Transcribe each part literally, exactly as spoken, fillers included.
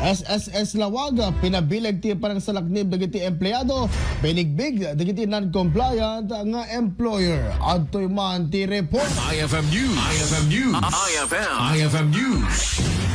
S S S Laoag, pinabileg ti panangsalaknib dagiti empleyado, binigbig dagiti non-compliant nga employer. Adtoy man ti report. I F M News. I F M News. I F M. I F M News.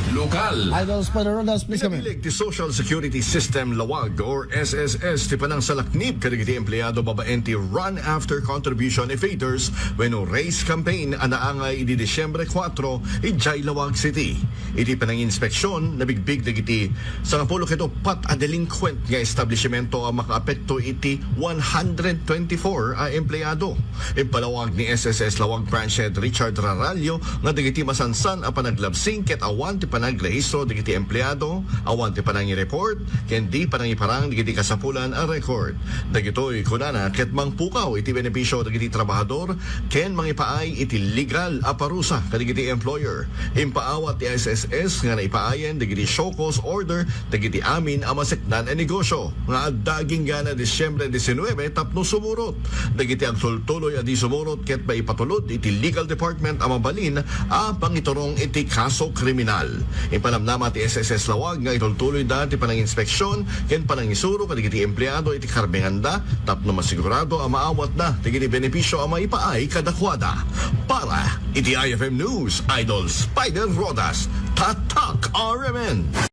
Lokal. Idol Spider Rodas, please come in. Pinabileg ti Social Security System Laoag or S S S ti panangsalaknib kadagiti empleyado babaen ti Run After Contribution Evaders wenno RACE campaign a naangay idi Disyembre kuatro idiay Laoag City. Iti pananginspeksyon, nabigbig dagiti sangapulo ket uppat a delinquent nga establishmento a makaapekto iti one hundred twenty-four a empleyado. Impalawag ni S S S Laoag Branch Head Richard Rarallo nga dagiti masansan a panaglabsing ket awan ti panagrehistro dagiti empleyado, awan ti panangireport, ken di panangiparang dagiti kasapulan a record. Dagitoy, kunana, ket mangpukaw iti benepisio dagiti trabahador ken mangipaay iti legal a parusa kadagiti employer. Impaawat ti S S S nga naipaayen dagiti show cause order dagiti amin a maseknan a negosio nga adda agingga na Disyembre diecinuebe tapno sumurot. Dagiti agtultuloy a di sumurot ket maipatulod iti legal department a mabalin a pangiturong iti kaso kriminal. Ipanamnama ti S S S Laoag nga itultuloyda ti pananginspeksyon ken panangisuro kadagiti empleado iti karmenganda tapno masigurado a maawatda dagiti benepisio a maipaay kadakuada. Para iti I F M News, Idol Spider Rodas, Tatak R M N.